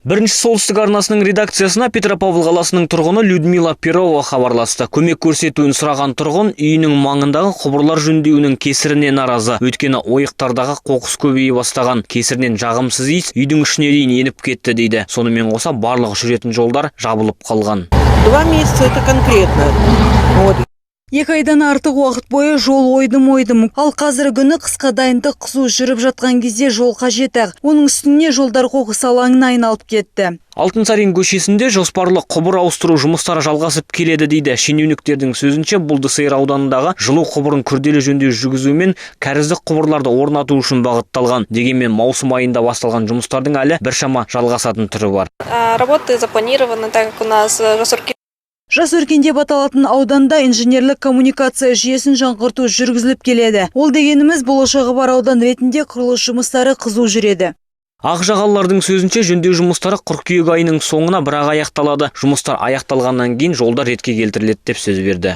Бірінші Солтүстік арнасының редакциясына Петропавл қаласының тұрғыны Людмила Перова хабарласты. Көмек көрсетуін сұраған тұрғын үйінің маңындағы құбырлар жөндеуінің кесіріне наразы. Өйткені ойықтардағы қоқыс көбейе бастаған. Кесірінен жағымсыз иіс үйдің ішіне дейін еніп кетті дейді. Сонымен қоса барлық жүретін жолдар жабылып қалған. 2 месяца это конкретно. Вот. 2 айдан артық уақыт бойы жол ойдым-ойдым. Ал қазіргі күні қысқа дайындық қызу жүріп жатқан кезде жол қажет ақ. Оның үстіне жолдар қоқыс алаңына айналып кетті. Алтынсарин көшесінде жоспарлы құбыр ауыстыру жұмыстары жалғасып келеді дейді. Шенеуніктердің сөзінше, бұл ДСР ауданындағы жылу құбырын күрделі жөндеу жүргізу мен кәріздік құбырларды орнату үшін бағытталған. Дегенмен маусым айында басталған жұмыстардың әлі біршама жалғасатын түрі бар. Работы запланированы, так как у нас Жас Өркен Жас Өркен деп аталатын ауданда инженерлік коммуникация жүйесін жаңғырту жүргізіліп келеді. Ол дегеніміз, болашағы бар аудан ретінде құрылыс жұмыстары қызу жүреді. Ақжағалылардың сөзінше, жөндеу жұмыстары қыркүйек айының соңына бірақ аяқталады. Жұмыстар аяқталғаннан кейін жолдар ретке келтіріледі деп сөз берді.